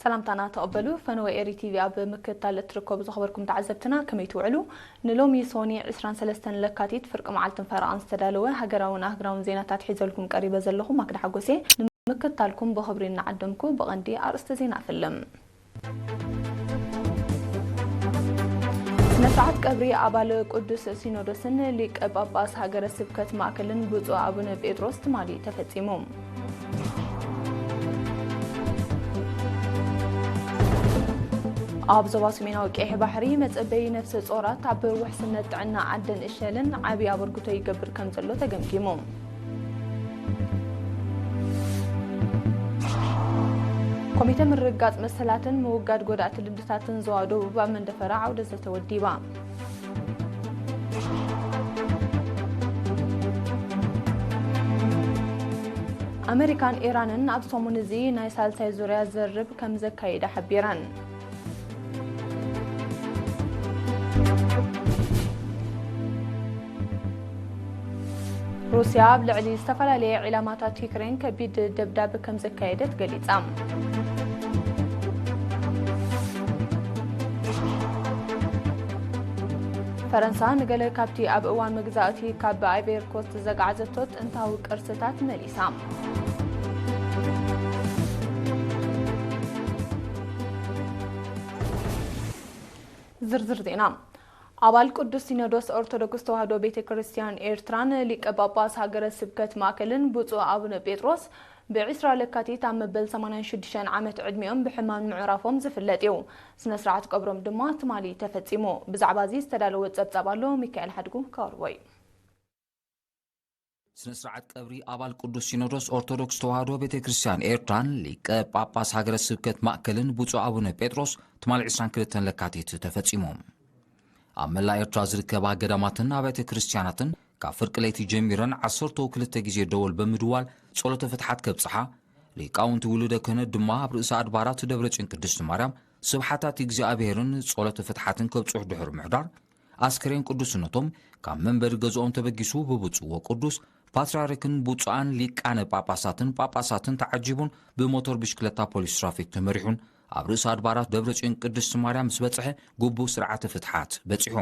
ሰላምታና ተቐበሉ። ፈነወ ኤሪ ቲቪ ኣብ ምክትታል እትርከቡ ዝኸበርኩም ተዓዘብትና ከመይ ትውዕሉ? ንሎሚ ሶኒ ዕስራን ሰለስተን ለካቲት ፍርቂ መዓልትን ፈረቓን ዝተዳለወ ሃገራውን ኣህጉራውን ዜናታት ሒዘልኩም ቀሪበ ዘለኹ ማክዳ ሓጎሴ። ንምክትታልኩም ብኽብሪ እናዓደምኩ ብቐንዲ ኣርእስተ ዜና እፍልም። ስነ ስርዓት ቀብሪ ኣባል ቅዱስ ሲኖዶስን ሊቀ ጳጳስ ሃገረ ስብከት ማእከልን ብፁዕ ኣቡነ ጴጥሮስ ትማሊ ተፈጺሙ። ኣብ ዞባ ሰሜናዊ ቀይሕ ባሕሪ መጸበዪ ነፍሰ ጾራት ኣብ ውሕስነት ጥዕና ዓደን እሸልን ዓቢ ኣበርክቶ ይገብር ከም ዘሎ ተገምጊሙ። ኮሚተ ምርግጋጽ መሰላትን ምውጋድ ጎዳእቲ ልምድታትን ዞባ ደቡብ ኣብ መንደፈራ ዓውደ ዘተ ወዲባ። ኣመሪካን ኢራንን ኣብ ሰሙን እዚ ናይ ሳልሳይ ዙርያ ዘርብ ከም ዘካይዳ ሓቢረን። ሩስያ ኣብ ልዕሊ ዝተፈላለየ ዒላማታት ዩክሬን ከቢድ ደብዳብ ከም ዘካየደት ገሊጻ። ፈረንሳ ንገለ ካብቲ ኣብ እዋን መግዛእቲ ካብ ኣይቬሪ ኮስት ዘጋዓዘቶ ጥንታዊ ቅርስታት መሊሳ። ዝርዝር ዜና። ኣባል ቅዱስ ሲኖዶስ ኦርቶዶክስ ተዋሕዶ ቤተ ክርስቲያን ኤርትራን ሊቀ ጳጳስ ሃገረ ስብከት ማእከልን ብፁዕ ኣቡነ ጴጥሮስ ብዕስራ ለካቲት ኣብ መበል ሰማንያን ሽዱሽተን ዓመት ዕድሚኦም ብሕማም ምዕራፎም ዝፍለጥ እዩ። ስነ ስርዓት ቀብሮም ድማ ትማሊ ተፈጺሙ። ብዛዕባ እዚ ዝተዳለወ ጸብጻብ ኣሎ፣ ሚካኤል ሓድጉ ከቕርቦ እዩ። ስነ ስርዓት ቀብሪ ኣባል ቅዱስ ሲኖዶስ ኦርቶዶክስ ተዋሕዶ ቤተ ክርስቲያን ኤርትራን ሊቀ ጳጳስ ሃገረ ስብከት ማእከልን ብፁዕ ኣቡነ ጴጥሮስ ትማሊ ዕስራን ክልተን ለካቲት ተፈጺሙ። ኣብ መላእ ኤርትራ ዝርከባ ገዳማትን ኣብያተ ክርስቲያናትን ካብ ፍርቂ ለይቲ ጀሚረን ዓሰርተው ክልተ ግዜ ደወል ብምድዋል ጸሎተ ፍትሓት ከብጽሓ፣ ሊቃውንቲ ውሉደ ክህነት ድማ ኣብ ርእሰ ኣድባራት ደብረጽዮን ቅድስት ማርያም ስብሓታት እግዚኣብሔርን ጸሎተ ፍትሓትን ከብጽሑ ድሕሪ ምሕዳር፣ ኣስከሬን ቅዱስነቶም ካብ መንበሪ ገዝኦም ተበጊሱ ብብፁዕ ወቅዱስ ፓትርያርክን ብፁዓን ሊቃነ ጳጳሳትን ጳጳሳትን ተዓጂቡን ብሞተር ብሽክለታ ፖሊስ ትራፊክ ተመሪሑን ኣብ ርእሰ ኣድባራት ደብረጽዮን ቅድስት ማርያም ምስ በጽሐ ግቡእ ስርዓተ ፍትሓት በጺሑ።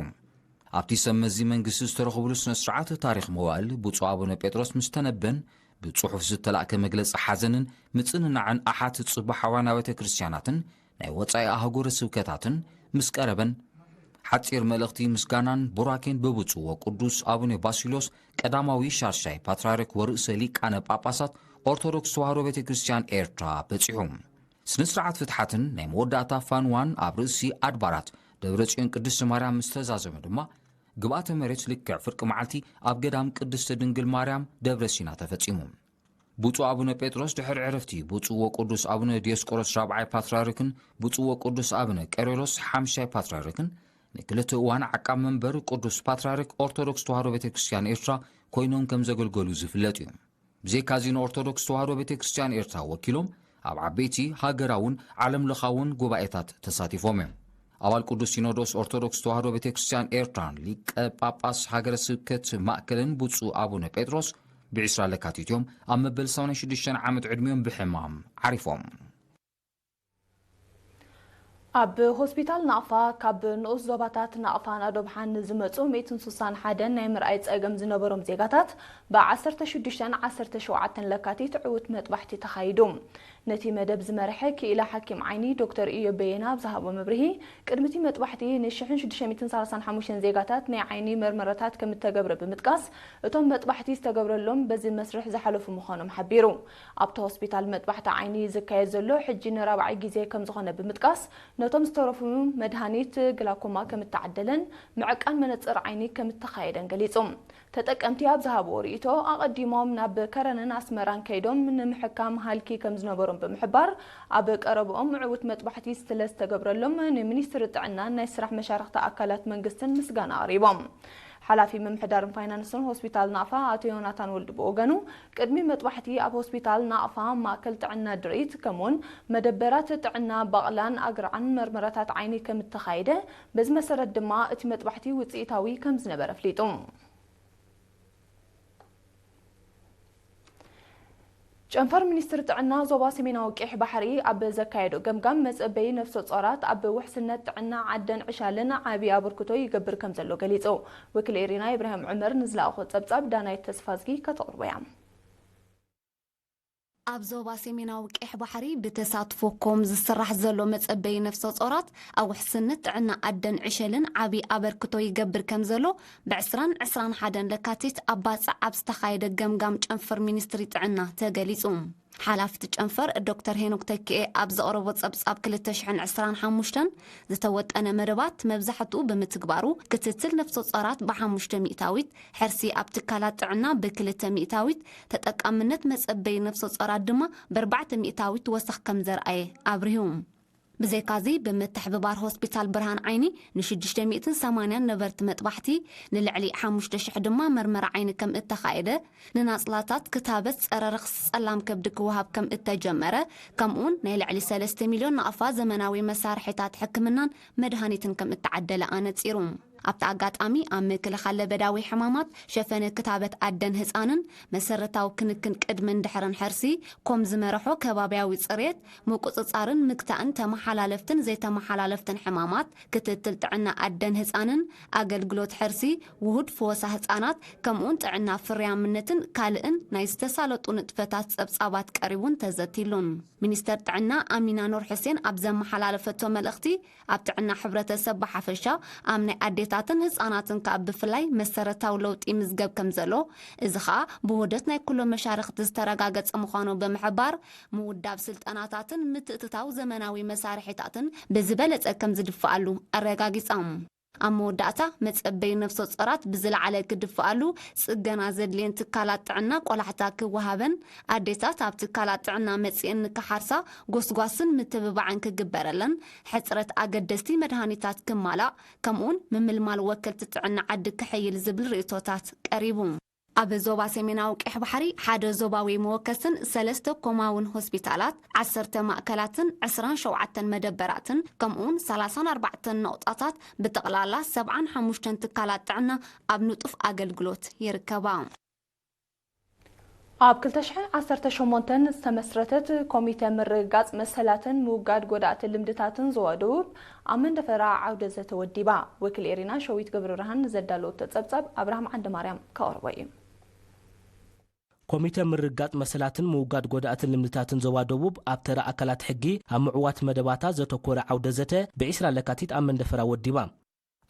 ኣብቲ ሰብ መዚ መንግስቲ ዝተረኽብሉ ስነ ስርዓት ታሪኽ መዋእል ብፁዕ ኣቡነ ጴጥሮስ ምስ ተነበን ብጽሑፍ ዝተላእከ መግለጺ ሓዘንን ምጽንናዕን ኣሓት ጽባሓውያን ኣብያተ ክርስቲያናትን ናይ ወጻኢ ኣህጉር ስብከታትን ምስ ቀረበን፣ ሓጺር መልእኽቲ ምስጋናን ቡራኬን ብብፁዕ ወቅዱስ ኣቡነ ባሲልዮስ ቀዳማዊ ሻድሻይ ፓትርያርክ ወርእሰ ሊቃነ ጳጳሳት ኦርቶዶክስ ተዋህዶ ቤተ ክርስቲያን ኤርትራ በጺሑ። ስነ ስርዓት ፍትሓትን ናይ መወዳእታ ፋንዋን ኣብ ርእሲ ኣድባራት ደብረ ጽዮን ቅድስት ማርያም ምስ ተዛዘመ ድማ፣ ግብኣተ መሬት ልክዕ ፍርቂ መዓልቲ ኣብ ገዳም ቅድስት ድንግል ማርያም ደብረ ሲና ተፈጺሙ። ብፁዕ ኣቡነ ጴጥሮስ ድሕሪ ዕረፍቲ ብፁዕ ወቅዱስ ኣቡነ ዲዮስቆሮስ ራብዓይ ፓትርያርክን ብፁዕ ወቅዱስ ኣቡነ ቄርሎስ ሓምሻይ ፓትርያርክን ንክልተ እዋን ዓቃብ መንበር ቅዱስ ፓትርያርክ ኦርቶዶክስ ተዋህዶ ቤተ ክርስቲያን ኤርትራ ኮይኖም ከም ዘገልገሉ ዝፍለጥ እዩ። ብዘይካ እዚ ንኦርቶዶክስ ተዋህዶ ቤተ ክርስቲያን ኤርትራ ወኪሎም ኣብ ዓበይቲ ሃገራውን ዓለም ለኻውን ጉባኤታት ተሳቲፎም እዮም። ኣባል ቅዱስ ሲኖዶስ ኦርቶዶክስ ተዋህዶ ቤተ ክርስቲያን ኤርትራን ሊቀ ጳጳስ ሃገረ ስብከት ማእከልን ብፁዕ ኣቡነ ጴጥሮስ ብዕስራ ለካቲት እዮም ኣብ መበል ሰማንያን ሽዱሽተን ዓመት ዕድሚኦም ብሕማም ዓሪፎም። ኣብ ሆስፒታል ናቕፋ ካብ ንኡስ ዞባታት ናቕፋን ኣዶብሓን ንዝመጹ ሚእትን ስሳን ሓደን ናይ ምርኣይ ጸገም ዝነበሮም ዜጋታት ብ ዓሰርተ ሽዱሽተን ዓሰርተ ሸውዓተን ለካቲት ዕዉት መጥባሕቲ ተኻይዱ። ነቲ መደብ ዝመርሐ ክኢላ ሓኪም ዓይኒ ዶክተር ኢዮብ በየነ ኣብ ዝሃቦ መብርሂ፣ ቅድሚ እቲ መጥባሕቲ ንሽሕን ሽዱሽተ ሚእትን ሰላሳን ሓሙሽተን ዜጋታት ናይ ዓይኒ መርመራታት ከም እተገብረ ብምጥቃስ፣ እቶም መጥባሕቲ ዝተገብረሎም በዚ መስርሕ ዝሓለፉ ምዃኖም ሓቢሩ። ኣብቲ ሆስፒታል መጥባሕቲ ዓይኒ ዝካየድ ዘሎ ሕጂ ንራብዓይ ግዜ ከም ዝኾነ ብምጥቃስ፣ ነቶም ዝተረፉ መድሃኒት ግላኮማ ከም እተዓደለን ምዕቃን መነጽር ዓይኒ ከም እተኻየደን ገሊጹ። ተጠቀምቲ ኣብ ዝሃብዎ ርእይቶ፣ ኣቐዲሞም ናብ ከረንን ኣስመራን ከይዶም ንምሕካም ሃልኪ ከም ዝነበሮም ብምሕባር፣ ኣብ ቀረብኦም ምዕዉት መጥባሕቲ ስለ ዝተገብረሎም፣ ንሚኒስትሪ ጥዕናን ናይ ስራሕ መሻርኽቲ ኣካላት መንግስትን ምስጋና ኣቕሪቦም። ሓላፊ ምምሕዳርን ፋይናንስን ሆስፒታል ናቕፋ ኣቶ ዮናታን ወልዱ ብወገኑ፣ ቅድሚ መጥባሕቲ ኣብ ሆስፒታል ናቕፋ ማእከል ጥዕና ድርኢት፣ ከምኡውን መደበራት ጥዕና ባቕላን ኣግራዕን መርመራታት ዓይኒ ከም እተኻየደ፣ በዚ መሰረት ድማ እቲ መጥባሕቲ ውጽኢታዊ ከም ዝነበረ ኣፍሊጡ። ጨንፈር ሚኒስትሪ ጥዕና ዞባ ሰሜናዊ ቀይሕ ባሕሪ ኣብ ዘካየዶ ገምጋም፣ መጸበዪ ነፍሰ ጾራት ኣብ ውሕስነት ጥዕና ዓደን ዕሻልን ዓቢ ኣበርክቶ ይገብር ከም ዘሎ ገሊጹ። ወኪል ኤሪና ኢብራሂም ዑመር ንዝለኣኾ ጸብጻብ ዳናይት ተስፋዝጊ ከተቕርቦ እያ። ኣብ ዞባ ሰሜናዊ ቀይሕ ባሕሪ ብተሳትፎ ኮም ዝስራሕ ዘሎ መጸበዪ ነፍሰ ጾራት ኣብ ውሕስነት ጥዕና ኣደን ዕሸልን ዓቢ ኣበርክቶ ይገብር ከም ዘሎ ብ ዕስራን ዕስራን ሓደን ለካቲት ኣብ ባጽዕ ኣብ ዝተኻየደ ገምጋም ጨንፈር ሚኒስትሪ ጥዕና ተገሊጹ። ሓላፊ እቲ ጨንፈር ዶክተር ሄኖክ ተኪኤ ኣብ ዘቕረቦ ጸብጻብ፣ ክልተ ሽሕን ዕስራን ሓሙሽተን ዝተወጠነ መደባት መብዛሕትኡ ብምትግባሩ፣ ክትትል ነፍሰ ጾራት ብሓሙሽተ ሚእታዊት፣ ሕርሲ ኣብ ትካላት ጥዕና ብክልተ ሚእታዊት፣ ተጠቃምነት መጸበዪ ነፍሰ ጾራት ድማ ብኣርባዕተ ሚእታዊት ወሰኽ ከም ዘርኣየ ኣብሪሁ። ብዘይካዚ፣ ብምትሕብባር ሆስፒታል ብርሃን ዓይኒ ንሽዱሽተ ሚእትን ሰማንያን ነበርቲ መጥባሕቲ፣ ንልዕሊ ሓሙሽተ ሽሕ ድማ መርመራ ዓይኒ ከም እተኻየደ፣ ንናጽላታት ክታበት ጸረ ረኽሲ ጸላም ከብዲ ክወሃብ ከም እተጀመረ፣ ከምኡውን ናይ ልዕሊ ሰለስተ ሚልዮን ናቕፋ ዘመናዊ መሳርሒታት ሕክምናን መድሃኒትን ከም እተዓደለ ኣነጺሩ። ኣብቲ ኣጋጣሚ፣ ኣብ ምክልኻል ለበዳዊ ሕማማት፣ ሸፈነ ክታበት ኣደን ህጻንን፣ መሰረታዊ ክንክን ቅድምን ድሕርን ሕርሲ፣ ኮም ዝመርሖ ከባብያዊ ጽሬት፣ ምቁጽጻርን ምግታእን ተመሓላለፍትን ዘይተመሓላለፍትን ሕማማት፣ ክትትል ጥዕና ኣደን ህጻንን፣ ኣገልግሎት ሕርሲ፣ ውሁድ ፈወሳ ህጻናት፣ ከምኡውን ጥዕና ፍርያምነትን ካልእን ናይ ዝተሳለጡ ንጥፈታት ጸብጻባት ቀሪቡን ተዘቲሉን። ሚኒስተር ጥዕና ኣሚና ኑር ሕሴን ኣብ ዘመሓላለፈቶ መልእኽቲ፣ ኣብ ጥዕና ሕብረተሰብ ብሓፈሻ፣ ኣብ ናይ ኣዴታትን ህጻናትን ከኣ ብፍላይ መሰረታዊ ለውጢ ይምዝገብ ከም ዘሎ፣ እዚ ኸኣ ብውህደት ናይ ኩሎም መሻርኽቲ ዝተረጋገጸ ምዃኑ ብምሕባር፣ ምውዳብ ስልጠናታትን ምትእትታው ዘመናዊ መሳርሒታትን ብዝበለጸ ከም ዝድፍኣሉ ኣረጋጊጾም። ኣብ መወዳእታ፣ መጸበዪ ነፍሰ ጾራት ብዝለዓለ ክድፍኣሉ፣ ጽገና ዘድልየን ትካላት ጥዕና ቆላሕታ ክወሃበን፣ ኣዴታት ኣብ ትካላት ጥዕና መጺኤን ንክሓርሳ ጎስጓስን ምትብባዕን ክግበረለን፣ ሕጽረት ኣገደስቲ መድሃኒታት ክማላእ፣ ከምኡውን ምምልማል ወከልቲ ጥዕና ዓዲ ክሕይል ዝብል ርእይቶታት ቀሪቡ። ኣብ ዞባ ሰሜናዊ ቀይሕ ባሕሪ ሓደ ዞባዊ መወከስን ሰለስተ ኮማውን ሆስፒታላት፣ ዓሰርተ ማእከላትን ዕስራን ሸውዓተን መደበራትን፣ ከምኡውን ሰላሳን ኣርባዕተን ነቑጣታት፣ ብጠቕላላ ሰብዓን ሓሙሽተን ትካላት ጥዕና ኣብ ንጡፍ ኣገልግሎት ይርከባ። ኣብ ክልተ ሽሕን ዓሰርተ ሸሞንተን ዝተመስረተት ኮሚተ ምርግጋጽ መሰላትን ምውጋድ ጎዳእቲ ልምድታትን ዞባ ደቡብ ኣብ መንደፈራ ዓውደ ዘተ ወዲባ። ወኪል ኤሪና ሸዊት ገብረብርሃን ንዘዳለወቶ ጸብጻብ ኣብርሃም ዓንደማርያም ከቕርቦ እዩ። ኮሚተ ምርግጋጽ መሰላትን ምውጋድ ጎዳእትን ልምድታትን ዞባ ደቡብ ኣብ ተራ ኣካላት ሕጊ ኣብ ምዕዋት መደባታ ዘተኮረ ዓውደ ዘተ ብዒስራ ለካቲት ኣብ መንደፈራ ወዲባ።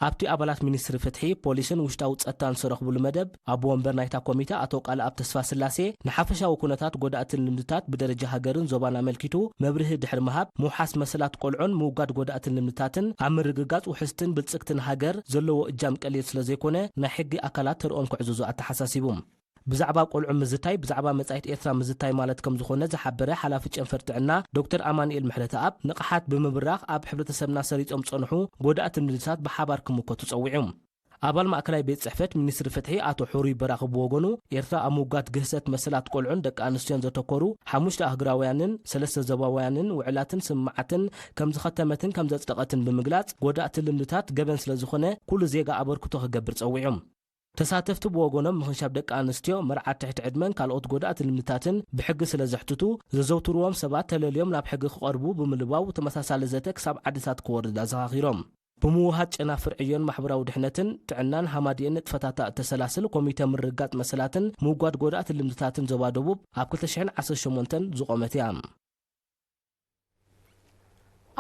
ኣብቲ ኣባላት ሚኒስትሪ ፍትሒ፣ ፖሊስን ውሽጣዊ ጸጥታን ዝተረኽብሉ መደብ፣ ኣቦ ወንበር ናይታ ኮሚተ ኣቶ ቃልኣብ ተስፋስላሴ፣ ንሓፈሻዊ ኩነታት ጎዳእትን ልምድታት ብደረጃ ሃገርን ዞባን ኣመልኪቱ መብርሂ ድሕሪ ምሃብ፣ ምውሓስ መሰላት ቆልዑን ምውጋድ ጎዳእትን ልምድታትን ኣብ ምርግጋጽ ውሕስትን ብልጽግትን ሃገር ዘለዎ እጃም ቀሊል ስለ ዘይኮነ፣ ናይ ሕጊ ኣካላት ተርኦም ክዕዝዙ ኣተሓሳሲቡ። ብዛዕባ ቆልዑ ምዝታይ፣ ብዛዕባ መጻኢት ኤርትራ ምዝታይ ማለት ከም ዝኾነ ዝሓበረ ሓላፊ ጨንፈር ጥዕና ዶክተር ኣማኑኤል ምሕረተኣብ፣ ንቕሓት ብምብራኽ ኣብ ሕብረተሰብና ሰሪጾም ዝጸንሑ ጎዳእቲ ልምድታት ብሓባር ክምከቱ ጸዊዑ። ኣባል ማእከላይ ቤት ጽሕፈት ሚኒስትሪ ፍትሒ ኣቶ ሕሩይ በራኺ ብወገኑ፣ ኤርትራ ኣብ ምውጋድ ግህሰት መሰላት ቆልዑን ደቂ ኣንስትዮን ዘተኮሩ ሓሙሽተ ኣህጉራውያንን ሰለስተ ዞባውያንን ውዕላትን ስምምዓትን ከም ዝኸተመትን ከም ዘጽደቐትን ብምግላጽ፣ ጎዳእቲ ልምድታት ገበን ስለ ዝኾነ፣ ኩሉ ዜጋ ኣበርክቶ ክገብር ጸዊዑ። ተሳተፍቲ ብወገኖም፣ ምኽንሻብ ደቂ ኣንስትዮ፣ መርዓት ትሕቲ ዕድመን ካልኦት ጎዳእቲ ልምድታትን ብሕጊ ስለ ዘሕትቱ፣ ዘዘውትርዎም ሰባት ተለልዮም ናብ ሕጊ ክቐርቡ ብምልባው፣ ተመሳሳሊ ዘተ ክሳብ ዓድታት ክወርድ ኣዘኻኺሮም። ብምውሃድ ጨናፍር ዕዮን ማሕበራዊ ድሕነትን ጥዕናን ሃማድኤን ንጥፈታታ እተሰላስል ኮሚተ ምርግጋጽ መሰላትን ምውጋድ ጎዳእቲ ልምድታትን ዞባ ደቡብ፣ ኣብ ክልተ ሽሕን ዓሰርተ ሸሞንተን ዝቖመት እያ።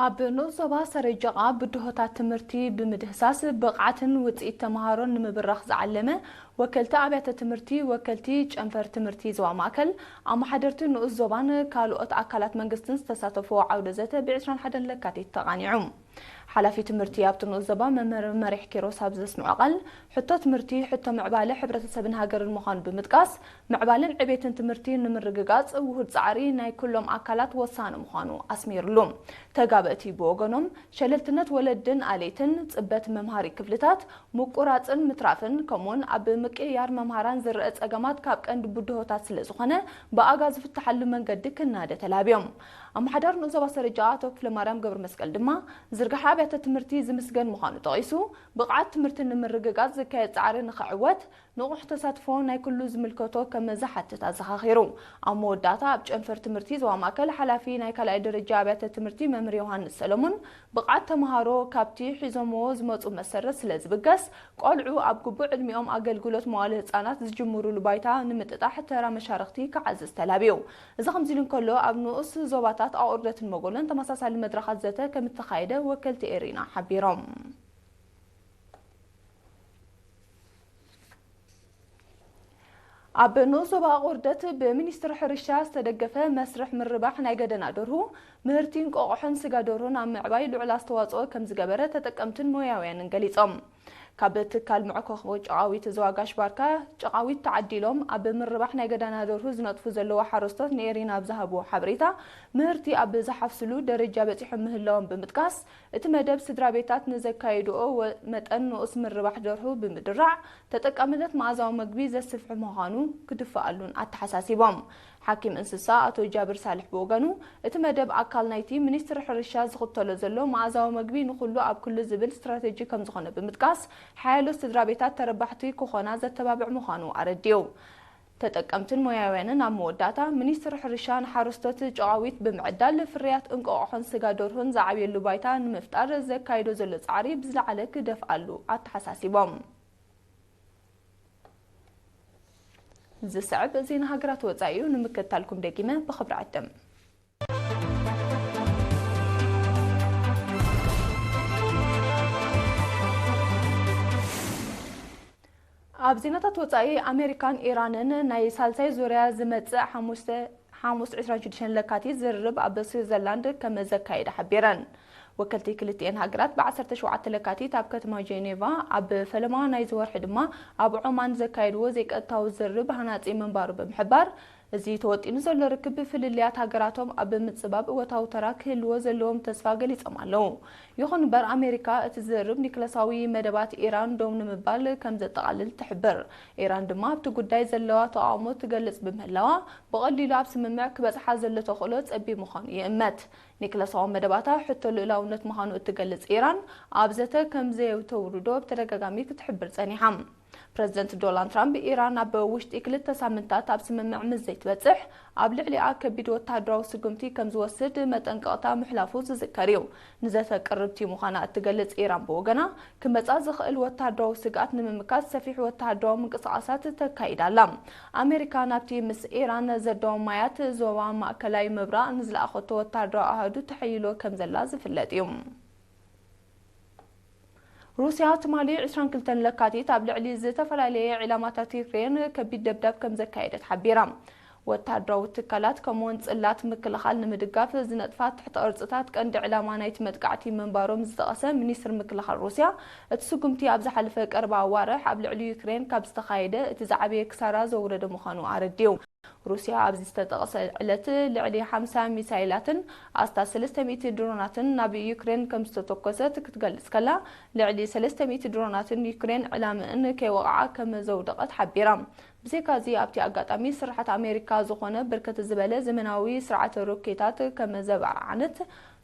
ኣብ ንኡስ ዞባ ሰረጀቓ ብድሆታት ትምህርቲ ብምድህሳስ ብቕዓትን ውጽኢት ተመሃሮን ንምብራኽ ዝዓለመ፣ ወከልቲ ኣብያተ ትምህርቲ፣ ወከልቲ ጨንፈር ትምህርቲ ዞባ ማእከል፣ ኣመሓደርቲ ንኡስ ዞባን ካልኦት ኣካላት መንግስትን ዝተሳተፍዎ ዓውደ ዘተ ብ ዕስራን ሓደን ለካቲት ተቓኒዑ። ሓላፊ ትምህርቲ ኣብቲ ንኡስ ዞባ መምህር መሪሕ ኪሮስ ኣብ ዘስምዖ ቃል፣ ሕቶ ትምህርቲ፣ ሕቶ ምዕባለ ሕብረተሰብን ሃገርን ምዃኑ ብምጥቃስ፣ ምዕባለን ዕቤትን ትምህርቲ ንምርግጋጽ ውሁድ ጻዕሪ ናይ ኩሎም ኣካላት ወሳኒ ምዃኑ ኣስሚርሉ። ተጋበእቲ ብወገኖም፣ ሸለልትነት ወለድን ኣለይትን፣ ጽበት መምሃሪ ክፍልታት፣ ምቁራጽን ምትራፍን፣ ከምኡውን ኣብ ምቅይያር መምሃራን ዝረአ ጸገማት ካብ ቀንዲ ብድሆታት ስለ ዝኾነ፣ ብኣጋ ዝፍትሓሉ መንገዲ ክናደ ተላብዮም። ኣመሓዳሪ ንኡስ ዞባ ሰረጃ ኣቶ ክፍለማርያም ገብረመስቀል ድማ፣ ዝርግሐ ኣብያተ ትምህርቲ ዝምስገን ምዃኑ ጠቒሱ፣ ብቕዓት ትምህርቲ ንምርግጋጽ ዝካየድ ጻዕሪ ንኽዕወት ንቑሕ ተሳትፎ ናይ ኩሉ ዝምልከቶ ከም ዝሓትት ኣዘኻኺሩ። ኣብ መወዳእታ፣ ኣብ ጨንፈር ትምህርቲ ዞባ ማእከል ሓላፊ ናይ ካልኣይ ደረጃ ኣብያተ ትምህርቲ መምህር ዮሃንስ ሰለሙን፣ ብቕዓት ተመሃሮ ካብቲ ሒዞምዎ ዝመጹ መሰረት ስለ ዝብገስ፣ ቆልዑ ኣብ ግቡእ ዕድሚኦም ኣገልግሎት መዋለ ህጻናት ዝጅምሩሉ ባይታ ንምጥጣሕ ተራ መሻርኽቲ ክዓዝዝ ተላብዩ። እዚ ከምዚ ኢሉ እንከሎ፣ ኣብ ንኡስ ዞባታት ኣቑርደትን መጎሎን ተመሳሳሊ መድረኻት ዘተ ከም እተኻየደ ወከልቲ ኤሪና ሓቢሮም። ኣብ ንኡስ ዞባ ኣቑርደት ብሚኒስትሪ ሕርሻ ዝተደገፈ መስርሕ ምርባሕ ናይ ገደና ደርሁ፣ ምህርቲ እንቋቑሖን ስጋ ደርሁን ኣብ ምዕባይ ልዑል ኣስተዋጽኦ ከም ዝገበረ ተጠቀምትን ሞያውያንን ገሊጾም። ካብ ትካል መዕኮኺ ጨቓዊት ዞባ ጋሽ ባርካ ጨቓዊት ተዓዲሎም ኣብ ምርባሕ ናይ ገደና ደርሁ ዝነጥፉ ዘለዉ ሓረስቶት ንኤሪና ኣብ ዝሃብዎ ሓበሬታ፣ ምህርቲ ኣብ ዝሓፍስሉ ደረጃ በጺሖም ምህላዎም ብምጥቃስ፣ እቲ መደብ ስድራ ቤታት ንዘካይድኦ ወ-፣ መጠን ንኡስ ምርባሕ ደርሁ ብምድራዕ፣ ተጠቃምነት መኣዛዊ መግቢ ዘስፍሕ ምዃኑ ክድፈኣሉን ኣተሓሳሲቦም። ሓኪም እንስሳ ኣቶ ጃብር ሳልሕ ብወገኑ፣ እቲ መደብ ኣካል ናይቲ ሚኒስትሪ ሕርሻ ዝኽተሎ ዘሎ መኣዛዊ መግቢ ንኹሉ ኣብ ኩሉ ዝብል ስትራቴጂ ከም ዝኾነ ብምጥቃስ፣ ሓያሎ ስድራ ቤታት ተረባሕቲ ክኾና ዘተባብዕ ምዃኑ ኣረዲኡ። ተጠቀምትን ሞያውያንን ኣብ መወዳእታ፣ ሚኒስትሪ ሕርሻ ንሓረስቶት ጨቓዊት ብምዕዳል፣ ፍርያት እንቋቑሖን ስጋ ደርሁን ዝዓብየሉ ባይታ ንምፍጣር ዘካይዶ ዘሎ ጻዕሪ ብዝለዓለ ክደፍኣሉ ኣተሓሳሲቦም። ዝስዕብ ዜና ሃገራት ወጻኢ እዩ፣ ንምክትታልኩም ደጊመ ብኽብሪ ዕድም። ኣብ ዜናታት ወጻኢ፣ ኣሜሪካን ኢራንን ናይ ሳልሳይ ዙርያ ዝመጽእ ሓሙስ፣ ሓሙስ ዕስራን ሽዱሽተን ለካቲት ዝርርብ ኣብ ስዊዘርላንድ ከም ዘካየዳ ሓቢረን። ወከልቲ ክልቲኤን ሃገራት ብ ዓሰርተ ሸውዓተ ለካቲት ኣብ ከተማ ጄኔቫ፣ ኣብ ፈለማ ናይዚ ወርሒ ድማ ኣብ ዖማን ዘካየድዎ ዘይቀጥታዊ ዝርርብ ሃናጺ ምንባሩ ብምሕባር፣ እዚ ተወጢኑ ዘሎ ርክብ ፍልልያት ሃገራቶም ኣብ ምጽባብ እወታዊ ተራ ክህልዎ ዘለዎም ተስፋ ገሊጾም ኣለዉ። ይኹን እምበር፣ ኣሜሪካ እቲ ዝርርብ ኒክለሳዊ መደባት ኢራን ደው ንምባል ከም ዘጠቓልል ትሕብር። ኢራን ድማ ኣብቲ ጉዳይ ዘለዋ ተቓውሞ ትገልጽ ብምህላዋ፣ ብቐሊሉ ኣብ ስምምዕ ክበጽሓ ዘሎ ተኽእሎ ጸቢብ ምዃኑ ይእመት። ኒክለሳዊ መደባታ ሕቶ ልኡላውነት ምዃኑ እትገልጽ ኢራን፣ ኣብ ዘተ ከም ዘየተውርዶ ብተደጋጋሚ ክትሕብር ጸኒሓ። ፕረዚደንት ዶናልድ ትራምፕ፣ ኢራን ኣብ ውሽጢ ክልተ ሳምንታት ኣብ ስምምዕ ምስ ዘይትበጽሕ፣ ኣብ ልዕሊኣ ከቢድ ወተሃደራዊ ስጉምቲ ከም ዝወስድ መጠንቀቕታ ምሕላፉ ዝዝከር እዩ። ንዘተ ቅርብቲ ምዃና እትገልጽ ኢራን ብወገና፣ ክመጻ ዝኽእል ወተሃደራዊ ስግኣት ንምምካት ሰፊሕ ወተሃደራዊ ምንቅስቓሳት ተካይድ ኣላ። ኣሜሪካ ናብቲ ምስ ኢራን ዘዳወማያት ዞባ ማእከላይ ምብራቕ ንዝለኣኸቶ ወተሃደራዊ ኣሃዱ ተሐይሎ ከም ዘላ ዝፍለጥ እዩ። ሩስያ ትማሊ ዕስራን ክልተን ለካቲት ኣብ ልዕሊ ዝተፈላለየ ዒላማታት ዩክሬን ከቢድ ደብዳብ ከም ዘካየደት ሓቢራ። ወተሃደራዊ ትካላት ከምኡውን ጽላት ምክልኻል ንምድጋፍ ዝነጥፋ ትሕተ ቅርጽታት ቀንዲ ዕላማ ናይቲ መጥቃዕቲ ምንባሮም ዝጠቐሰ ሚኒስትሪ ምክልኻል ሩስያ፣ እቲ ስጉምቲ ኣብ ዝሓለፈ ቀረባ ኣዋርሕ ኣብ ልዕሊ ዩክሬን ካብ ዝተኻየደ እቲ ዝዓበየ ክሳራ ዘውረደ ምዃኑ ኣረዲኡ። ሩስያ ኣብዚ ዝተጠቕሰ ዕለት ልዕሊ ሓምሳ ሚሳይላትን ኣስታት ሰለስተ ሚእቲ ድሮናትን ናብ ዩክሬን ከም ዝተተኮሰት ክትገልጽ ከላ፣ ልዕሊ ሰለስተ ሚእቲ ድሮናትን ዩክሬን ዕላምእን ከይወቕዓ ከም ዘውደቐት ሓቢራ። ብዘይካዚ፣ ኣብቲ ኣጋጣሚ ስርሓት ኣሜሪካ ዝኾነ ብርክት ዝበለ ዘመናዊ ስርዓተ ሮኬታት ከም ዘበርዓነት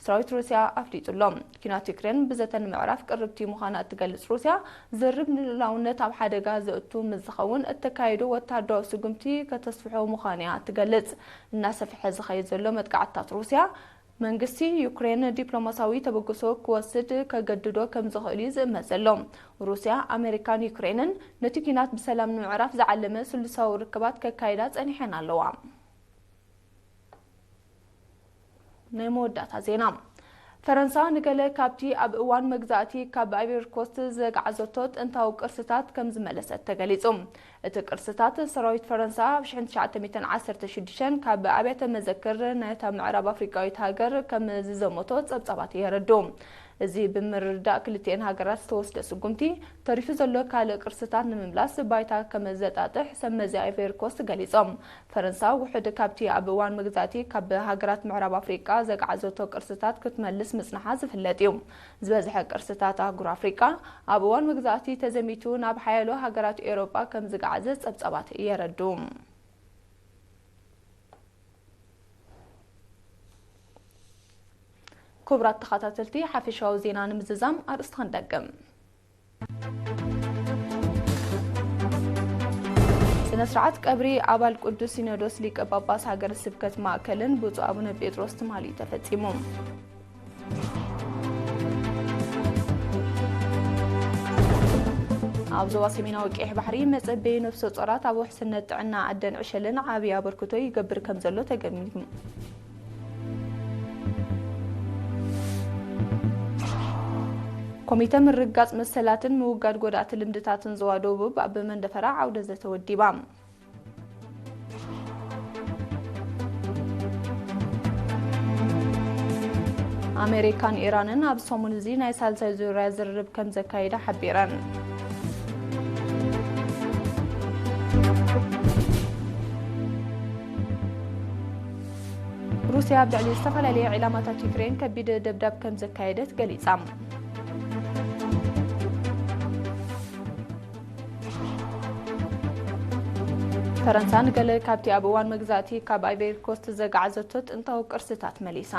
ሰራዊት ሩስያ ኣፍሊጡ ኣሎ። ኲናት ዩክሬን ብዘተ ንምዕራፍ ቅርብቲ ምዃና እትገልጽ ሩስያ፣ ዝርብ ንልኡላውነት ኣብ ሓደጋ ዘእቱ ምስ ዝኸውን፣ እተካይዶ ወተሃደራዊ ስጉምቲ ከተስፍሖ ምዃኑ እያ እትገልጽ። እናሰፍሐ ዝኸይድ ዘሎ መጥቃዕትታት ሩስያ፣ መንግስቲ ዩክሬን ዲፕሎማሲያዊ ተበግሶ ክወስድ ከገድዶ ከም ዝኽእል እዩ ዝእመት ዘሎ። ሩስያ፣ ኣሜሪካን ዩክሬንን ነቲ ኲናት ብሰላም ንምዕራፍ ዝዓለመ ስሉሳዊ ርክባት ከካይዳ ጸኒሐን ኣለዋ። ናይ መወዳእታ ዜና። ፈረንሳ ንገለ ካብቲ ኣብ እዋን መግዛእቲ ካብ ኣይቨሪ ኮስት ዘግዓዘቶ ጥንታዊ ቅርስታት ከም ዝመለሰት ተገሊጹ። እቲ ቅርስታት፣ ሰራዊት ፈረንሳ ኣብ ሽሕን ትሽዓተ ሚእትን ዓሰርተ ሽዱሽተን ካብ ኣብያተ መዘክር ናይታ ምዕራብ ኣፍሪቃዊት ሃገር ከም ዝዘመቶ ጸብጻባት የረድኡ። እዚ ብምርዳእ፣ ክልቲኤን ሃገራት ዝተወስደ ስጉምቲ፣ ተሪፉ ዘሎ ካልእ ቅርስታት ንምምላስ ባይታ ከም ዘጣጥሕ ሰብ መዚ ኣይቨሪ ኮስት ገሊጾም። ፈረንሳ፣ ውሑድ ካብቲ ኣብ እዋን መግዛእቲ ካብ ሃገራት ምዕራብ ኣፍሪቃ ዘግዓዘቶ ቅርስታት ክትመልስ ምጽንሓ ዝፍለጥ እዩ። ዝበዝሐ ቅርስታት ኣህጉር ኣፍሪቃ፣ ኣብ እዋን መግዛእቲ ተዘሚቱ ናብ ሓያሎ ሃገራት ኤውሮጳ ከም ዝግዓዘ ጸብጻባት የረድኡ። ክቡራት ተኸታተልቲ፣ ሓፈሻዊ ዜና ንምዝዛም ኣርእስቲ ክንደግም። ስነ ስርዓት ቀብሪ ኣባል ቅዱስ ሲኖዶስ ሊቀ ጳጳስ ሃገረ ስብከት ማእከልን ብፁዕ ኣቡነ ጴጥሮስ ትማሊ ተፈጺሙ። ኣብ ዞባ ሰሜናዊ ቀይሕ ባሕሪ መጸበዪ ነፍሰ ጾራት ኣብ ውሕስነት ጥዕና ኣደን ዕሸልን ዓቢ ኣበርክቶ ይገብር ከም ዘሎ ተገሚቱ። ኮሚተ ምርግጋጽ መሰላትን ምውጋድ ጎዳእቲ ልምድታትን ዞባ ደቡብ ኣብ መንደፈራ ዓውደ ዘተ ወዲባ። ኣሜሪካን ኢራንን ኣብ ሰሙን እዚ ናይ ሳልሳይ ዙርያ ዝርርብ ከም ዘካይዳ ሓቢረን። ሩስያ ኣብ ልዕሊ ዝተፈላለዩ ዒላማታት ዩክሬን ከቢድ ደብዳብ ከም ዘካየደት ገሊጻ። ፈረንሳ ንገለ ካብቲ ኣብ እዋን መግዛእቲ ካብ ኣይቨሪ ኮስት ዘጋዓዘቶ ጥንታዊ ቅርስታት መሊሳ።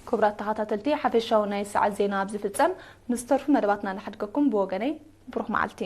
ክቡራት ተኸታተልቲ፣ ሓፈሻዊ ናይ ሰዓት ዜና ኣብ ዝፍጸም፣ ምስ ተርፉ መደባትና ንሓድገኩም። ብወገነይ ብሩኽ መዓልቲ።